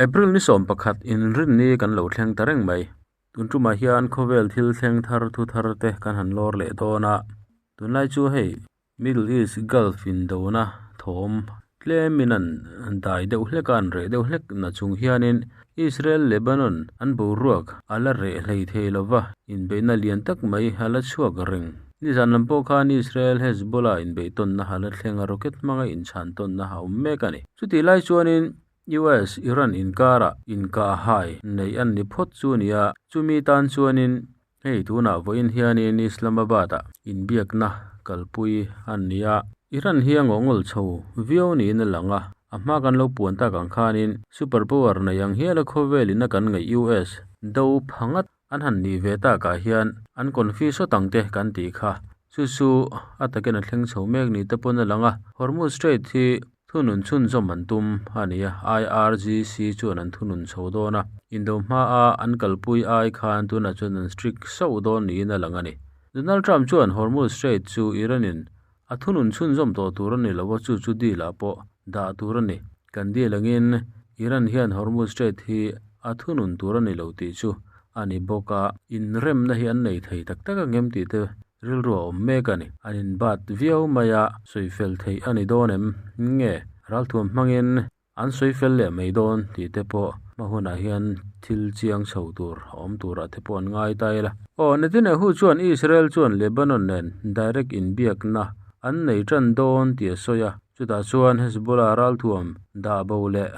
April ni 11 inrinni kan lo thleng ta reng mai. Tun tumah hian khawvel thil thleng thar thu thar te kan han lawr leh dawn a. Tunlai chu hei Middle East Gulf indona thawm tlemin an dai deuh hlek a, an reh deuh hlek na chung hianin Israel Lebanon an boruak a la reh hlei thei lova, inbeihna lian tak mai a la chhuak reng. Nizan lam pawh khan Israel Hezbollah inbeihtawnna a la thleng a, rocket hmanga inchhantawnna a awm mek a ni. Chutih lai chuanin US Iran inkarah inkahhai neih an ni phawt chu a ni a, chumi tan chuanin hei tunah vawiin hianin Islamabad-ah inbiakna kalpui an ni a. Iran hi a ngawhngawl chho viau niin a lang a, a hma kan lo puan tak ang khanin super power nei ang hiala khawvelin a kan ngaih US do phangat an han nih ve takah hian an confi sawt ang te kan tih kha. Chu chu a takin a thleng chho mek ni te pawn a lang a, Hormuz Strait hi Thunun chhunzawm an tum a ni a, IRGC chuan an thunun chho dawn a, indo hmaa an kalpui ai khan tunah chuan an strict sauh dawn niin a lang a ni. Donald Trump chuan Hormuz Strait chu Iran-in a thunun chhunzawm tawh tur a ni lo a, chu chu deal-ah pawh dah tur a ni. Kan deal angin Iran hian Hormuz Strait hi a thunun tur a ni lo tih chu a ni bawk a, inremna hi an nei thei tak tak ang em tih te Rilru a awm mek a ni. An inbat viau mai a, sawifel theih a ni dawn em? Nge, ralthuam hmangin an sawifel leh mai dawn tih te pawh hma hunah hian thil chiang chho tur a awm turah te pawh an ngai ta ila. Aw, Netanyahu chuan Israel chuan Lebanon nen direct inbiakna an nei tan dawn tih a sawi a, chutah chuan Hezbollah ralthuam dah bo leh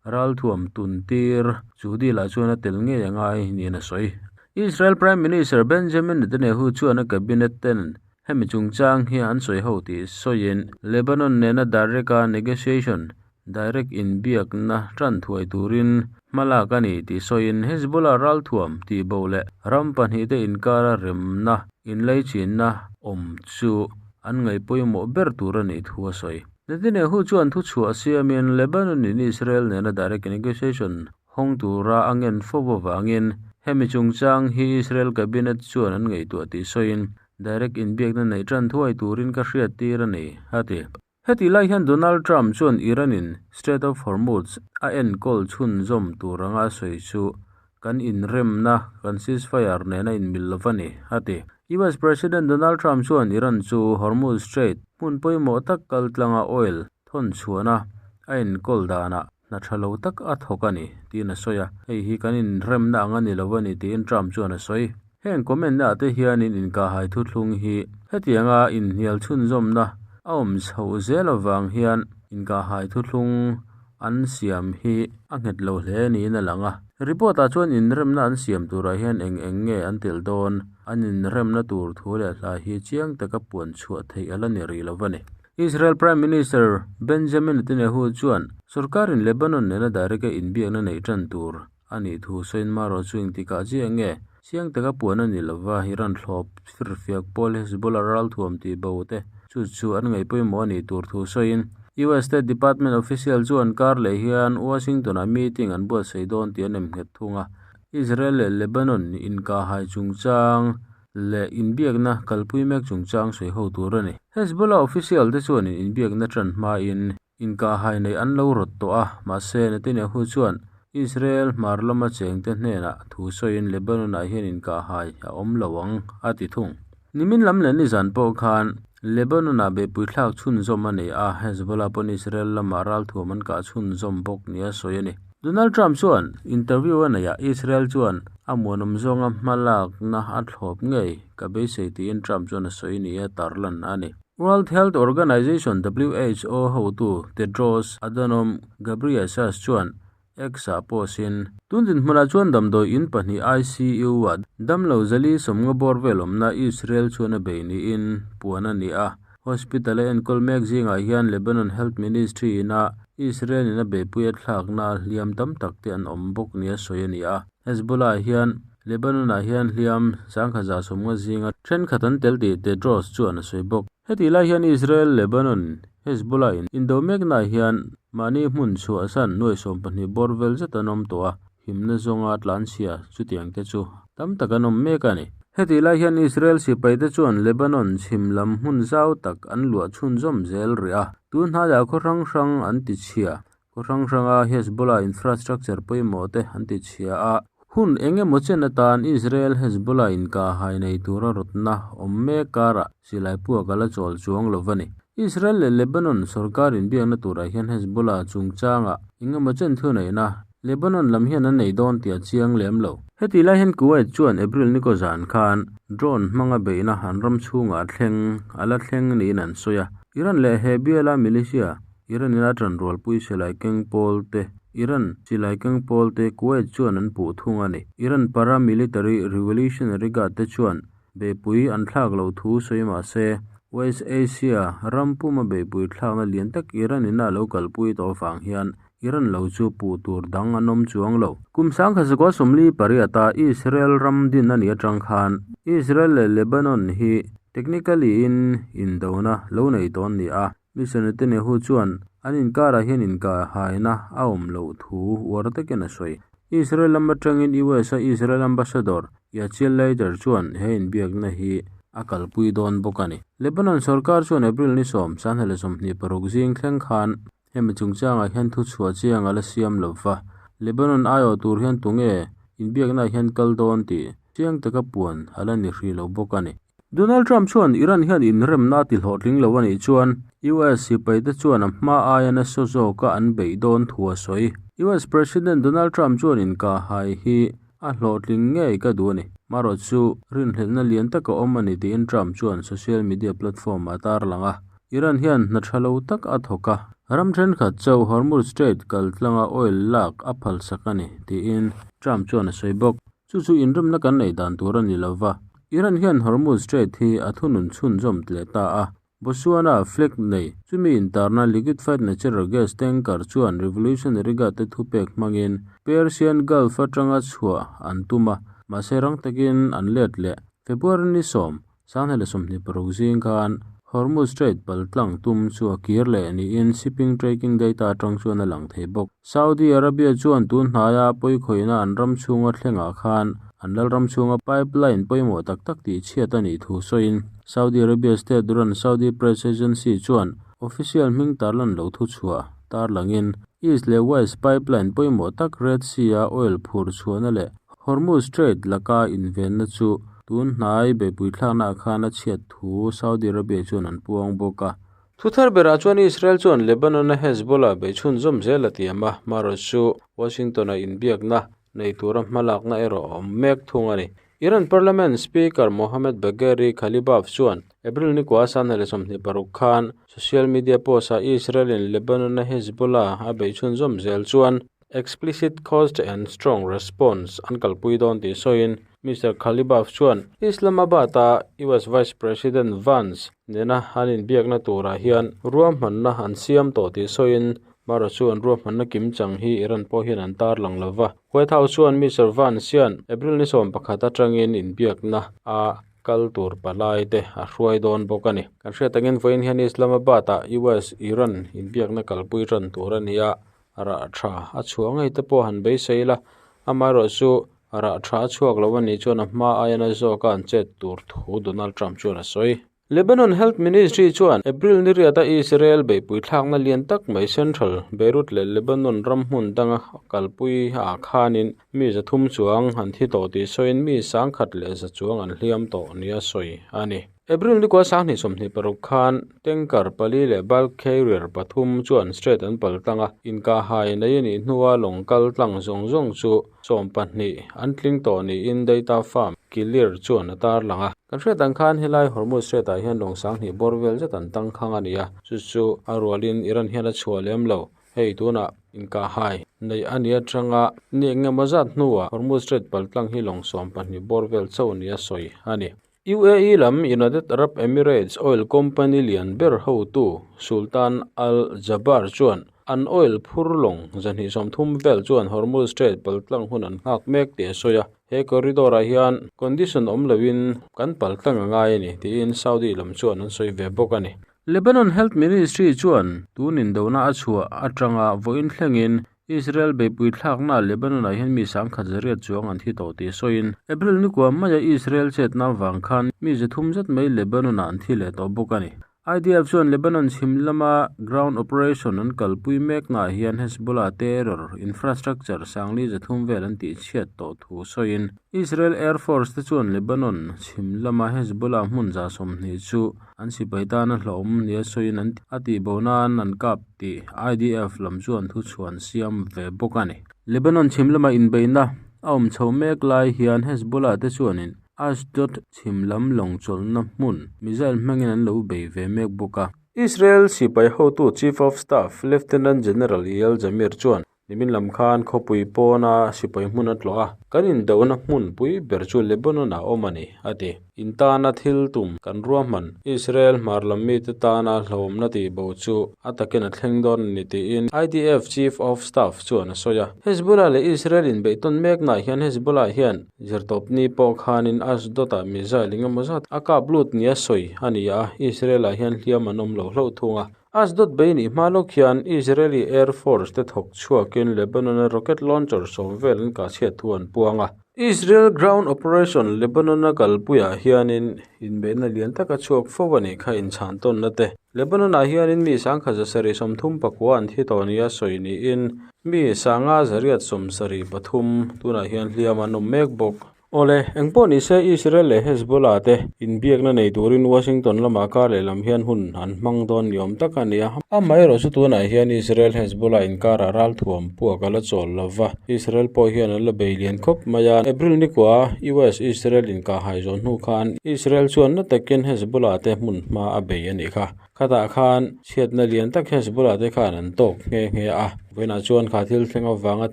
Ralthuam tuntir chu deal-ah chuan a tel ngei a ngai niin a sawi. Israel Prime Minister Benjamin Netanyahu chuan a cabinet ten hemi chungchang hi an sawi ho tih sawiin Lebanon nena direct-a negotiation, direct inbiakna tan thuai turin hmalak a ni tih sawiin Hezbollah ralthuam tihbo leh ram pahnihte inkara remna inlaichinna awm chu an ngaihpawimawh ber tur a nih thu a sawi. Netanyahu chuan thuchhuah siamin Lebanon in Israel nena direct negotiation hawng tura a ngen fo avangin hemi chungchang hi Israel cabinet chuan an ngaihtuah tih sawiin direct inbiakna neih tan thuai turin ka hriattir a ni, a ti. Hetih lai hian Donald Trump chuan Iran in Strait of Hormuz a enkawl chhunzawm tur anga a sawi chu kan inremna, kan ceasefire nena inmil lo va ni, a ti. US President Donald Trump chuan Iran chu Hormuz Strait hmun pawimawh tak kaltlanga oil thawn chhuahna a enkawl danah hna tha lo tak a thawk a ni, tiin a sawi a. Hei hi kan inremna ang a ni lo a ni, tiin Trump chuan a sawi. Heng comment-ah te hianin inkahhai thuthlung hi hetianga inhnial chhunzawmna a awm chhoh zel avang hian inkahhai thuthlung an siam hi a nghet lo hle niin a lang a. Report-ah chuan inremna an siam turah hian eng eng nge an telh dawn, an inremna tur thu leh hla hi chiang taka puan chhuah theih a la ni rih lo va ni. Israel Prime Minister Benjamin Netanyahu chuan sorkarin Lebanon nena direct-a inbiakna neih tan tur a nih thu sawiin marawh chu engtikah chiah nge chiang taka puan a ni lova, Iran thlawp firfiak pawl Hezbollah ralthuam tih bo te chu chu an ngaih pawimawh a nih tur thu sawiin US State Department official chuan kar leh hian Washington-ah meeting an buatsaih dawn tih an emnghet thung a. Israel leh Lebanon inkahhai chungchang leh inbiakna kalpui mek chungchang sawi ho tur a ni. Hezbollah official te chuan inbiakna tan hmain inkahhai neih an lo rawt tawh a, mahse Netanyahu chuan Israel hmar lama chengte hnenah thu sawiin Lebanon-ah hian inkahhai a awm lo ang a ti thung. Nimin lam leh nizan pawh khan Lebanon-ah beihpui thlak chhunzawm a nei a, Hezbollah pawn Israel lamah ralthuam an kah chhunzawm bawk nia sawi a ni. Donald Trump chuan interview a neihah Israel chuan a muanawm zawnga hmalakna a thlawp ngei ka beisei tiin Trump chuan a sawi nia tarlan a ni. World Health Organization, who, hotu Tedros Adhanom Ghebreyesus chuan X-ah post-in, Tun dinhmunah chuan damdawi in pahnih ICU-ah damlo zali sawmnga bawr vel awmna Israel chuan a bei niin puan a ni a. Hospital a enkawl mek zingah hian Lebanon Health Ministry ina Israel in a beihpui a thlakna hliam tam tak te an awm bawk nia sawi a ni a. Hezbollah hian Lebanon-ah hian hliam 1150 zinga thenkhat an tel tih Tedros chuan a sawi bawk. Hetih lai hian Israel, Lebanon, Hezbollah in indo meknaah hian mahni hmun chhuahsan nuai 12 bawr vel zet an awm tawh a, himna zawnga tlanchhia chutiang te chu tam tak an awm mek a ni. Hetih lai hian Israel sipaite chuan Lebanon chhim lam hmun zau tak an luah chhunzawm zel rih a, tun hnaiah khaw hrang hrang an tichhia. Khaw hrang hranga Hezbollah infrastructure pawimawh te an ti chhia a. Hun eng emaw chen atan Israel Hezbollah inkahhai nei tura rawtna awm mek karah silai puak a la chawl chuang lo va ni. Israel leh Lebanon sorkar inbiakna turah hian Hezbollah chungchangah eng emaw chen thuneihna Lebanon lam hian an nei dawn tih a chiang lem lo. Hetih lai hian Kuwait chuan April ni kaw zan khan drone hmanga beihna an ram chhungah a thleng a la thleng niin an sawi a. Iran leh he biala militia Iran in a tanrualpui silai keng pawl te Iran silai keng pawl te Kuwait chuan an puh thung a ni. Iran paramilitary Revolutionary Guard te chuan beihpui an thlak loh thu sawi mah se West Asia ram puma beihpui thlakna lian tak Iran in a lo kalpui tawh avang hian Iran lo chu puh tur dang an awm chuang lo. Kum 1948 a Israel ram din a nih atang khan Israel leh Lebanon hi technically in indona lo nei tawh an ni a. Mister Netanyahu chuan an inkarah hian inkahhaina a awm loh thu uar takin a sawi. Israel lam atangin US a Israel ambassador Yechiel Leiter chuan he inbiakna hi a kalpui dawn bawk a ni. Lebanon sorkar chuan April ni 10, 2026 zing thleng khan Hemi chungchangah hian thuchhuah chiang a la siam lo va, Lebanon aiawh tur hian tunge inbiaknaah hian kal dawn tih chiang taka puan a la ni hrih lo bawk a ni. Donald Trump chuan Iran hian inremna a ti hlawhtling lo a nih chuan US sipaite chuan a hma aia nasa zawka an beih dawn thu a sawi. US President Donald Trump chuan inkahhai hi a hlawhtling ngei ka duh a ni. Marawh chu rinhlelhna lian tak a awm a ni tiin Trump chuan social media platform ah a tarlang a. Iran hian hna tha lo tak a thawk a, ram thenkhat chauh Hormuz Strait kal tlanga oil lak a phalsak a ni, tiin Trump chuan a sawi bawk. Chu chu inremna kan neih dan tur a ni lo va, Iran hian Hormuz Strait hi a thunun chhunzawm leh ta a. Botswana flag nei chumi intarna liquefied natural gas tanker chuan Revolutionary Guard te thupek hmangin Persian Gulf atanga chhuah an tum a, mahse rang takin an let leh. February ni 10, 2026 zing khan Hormuz Strait paltlang tum chu a kir leh niin shipping tracking data atang chuan a lang thei bawk. Saudi Arabia chuan tun hnaia pawikhawihna an ram chhunga thlengah khan an lalram chhunga pipeline pawimawh tak tak tih chhiat a nih thu sawiin Saudi Arabia state run Saudi Press Agency chuan official hming tarlan lo thu chhuah tarlangin East leh West pipeline pawimawh tak Red Sea-a oil phur chhuahna leh Hormuz Strait laka invenna chu tun hnai beihpui thlaknaah khan a chhiat thu Saudi Arabia chuan an puang bawk a. Thuthar berah chuan Israel chuan Lebanon-a Hezbollah beihchhunzawm zel a tiam a, marawh chu Washington-a inbiakna nei tura hmalakna erawh a awm mek thung a ni. Iran Parliament Speaker Mohammad Bagheri Ghalibaf chuan April ni kua 2026 khan social media post-ah Israel-in Lebanon-a Hezbollah a beihchhunzawm zel chuan explicit cost and strong response an kalpui dawn tih sawiin Mister Ghalibaf chuan Islamabad-a US Vice President Vance nena an inbiakna turah hian ruahmanna an siam tawh tih sawiin Mara chuan ruahmanna kim chang hi Iran pawh hian an tarlang lo va. White House chuan Mister Vance hian April ni 11 atangin inbiakna a kal tur palai te a hruai dawn bawk a ni. Kan hriat angin vawiin hian Islamabad-ah US-Iran inbiakna kalpui tan tur a ni a, rah tha a chhuah ngei te pawh han beisei ila, amaherawh chu rah tha a chhuak lo a nih chuan a hma aia na zawka an chet tur thu Donald Trump chuan a sawi. Lebanon Health Ministry chuan April ni riata Israel beihpui thlakna lian tak mai Central Beirut leh Lebanon ram hmun danga kalpui ah khanin mi 300 chuang an thi tawh tih sawiin mi 1,100 chuang an hliam tawh nia sawi a ni. April ni kua 2026 khan tanker pali leh bulk carrier pathum chuan strait an pal tlang a, inkahhai nei a nih hnua lawng kal tlang zawng zawng chu 12 an tling tawh niin data firm Kilir chuan a tarlang a. Kan hriat ang khan helai Hormuz Strait ah hian lawng 2000 bawr vel zet an tang khang a ni a, chu chu a rualin Iran hian a chhuah lem lo. Hei tunah inkahhai neih a ni atanga ni eng emaw zat hnuah Hormuz Strait paltlang hi lawng 12 bawr vel chauh nia sawi a ni. UAE lam United Arab Emirates oil company lian ber hotu Sultan Al Jaber chuan an oil phur lawng 230 vel chuan Hormuz Strait paltlang hun an nghak mek tih a sawi a. He corridor ah hian condition awm loin kan paltlang a ngai a ni tiin Saudi lam chuan an sawi ve bawk a ni. Lebanon Health Ministry chuan tun indona a chhuah atanga vawiin thlengin Israel beihpui thlakna Lebanon ah hian mi 1100 chuang an thi tawh tih sawiin April ni kua maia Israel chetna avang khan mi 300 zet mai Lebanon ah an thi leh tawh bawk a ni. IDF chuan Lebanon chhim lama ground operation an kalpui meknaah hian Hezbollah terror infrastructure sangli 300 vel an tihchhiat tawh thu sawiin Israel Air Force te chuan Lebanon chhim lama Hezbollah hmun 120 chu an sipai tana hlauhawm nia sawiin an a tihbo nan an kap tih IDF lam chuan thuchhuan siam ve bawk a ni. Lebanon chhim lama inbeihna a awm chho mek lai hian Hezbollah te chuanin Ashdod chhim lam lawng chawlhna hmun missile hmangin an lo bei ve mek bawk a. Israel sipai hotu Chief of Staff Lieutenant General Eyal Zamir chuan nimin lam khan khawpui pawna sipai hmun a tlawh a, kan indohna hmun pui ber chu Lebanon ah awm a ni, a ti. In tana thil tum kan ruahman Israel hmar lam mite tana hlauhawmna tihbo chu a takin a thleng dawn a ni tiin IDF Chief of Staff chuan a sawi a. Hezbollah leh Israel inbeihtawn meknaah hian Hezbollah hian Zirtawpni pawh khanin Ashdod-ah missile engemaw zat a kap lut nia sawi a ni a, Israel-ah hian hliam an awm lo hlauh thung a. Ashdod bei nih hma lawk hian Israeli Air Force te thawk chhuakin Lebanon-a rocket launcher 10 vel an kah chhiat thu an puang a. Israel ground operation Lebanon-a kalpuiah hianin inbeihna lian tak a chhuak fo a nih kha inchhan tawnna te. Lebanon-ah hianin mi 1739 an thi tawh nia sawi niin Mi sanga 873 tunah hian hliam an awm mek bawk. Awle, engpawh ni se Israel leh Hezbollah te inbiakna nei turin Washington lamah kar leh lam hian hun an hmang dawn ni awm tak a ni a. Amaherawh chu tunah hian Israel Hezbollah inkarah ralthuam puak a la chawl lo va, Israel pawh hian an la bei lian khawp mai a. April nikua US-Israel inkahhai zawh hnu khan Israel chuan na takin Hezbollah te hmun hma a bei a nih kha. Khatah khan chhiatna lian tak Hezbollah te khan an tawk nghe nghe a, vawiinah chuan kha thil thleng avanga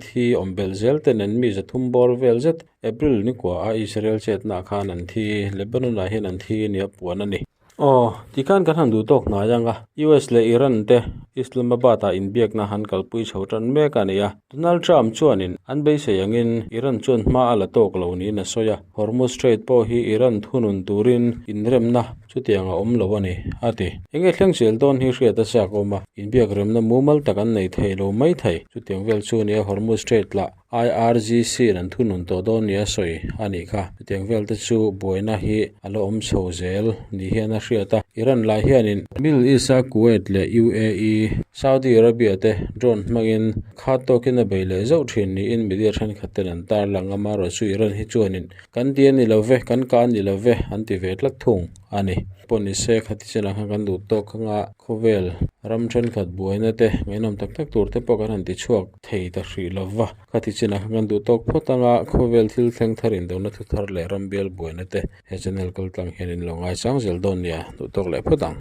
thi awm belh zel te nen mi 300 bawr vel zet April ni kua a Israel chetnaah khan an thi, Lebanon ah hian an thi nia puan a ni. Aw, tikhan kan han duh tawk hnai ang a, US leh Iran te Islamabad ah inbiakna han kalpui chho tan mek a ni a, Donald Trump chuanin an beisei angin Iran chuan hma a la tawk lo niin a sawi a, Hormuz Strait pawh hi Iran thunun turin inremna chutiang a awm lo a ni, a ti. Enge thleng zel dawn hi hriat a chak awm a, inbiak remna mumal tak an nei thei lo mai thei. Chutiang vel chu nia Hormuz Strait lah IRGC in an thunun tawh dawn nia sawi a nih kha. Chutiang vel te chu buaina hi a la awm chho zel ni hian a hriat a. Iran lah hianin Middle East-a Kuwait leh UAE, Saudi Arabia te drone hmangin khat tawkin a bei leh zauh thin niin media thenkhat ten an tarlang a, amaherawhchu Iran hi chuanin Kan ti a ni lo ve, kan ka a ni lo ve, an ti ve tlat thung a ni. Pawh ni se, khati chenah khan kan duh tawk anga khawvel ram thenkhat buaina te, ngaihnawm tak tak tur te pawh kan han ti chhuak thei ta hrih lo va. Khati chenah khan kan duh tawk phawt anga khawvel thil thleng thar indona thu thar leh ram bial buaina te he channel kal tlang hian in lo ngaisang zel dawn nia, duh tawk leh phawt ang.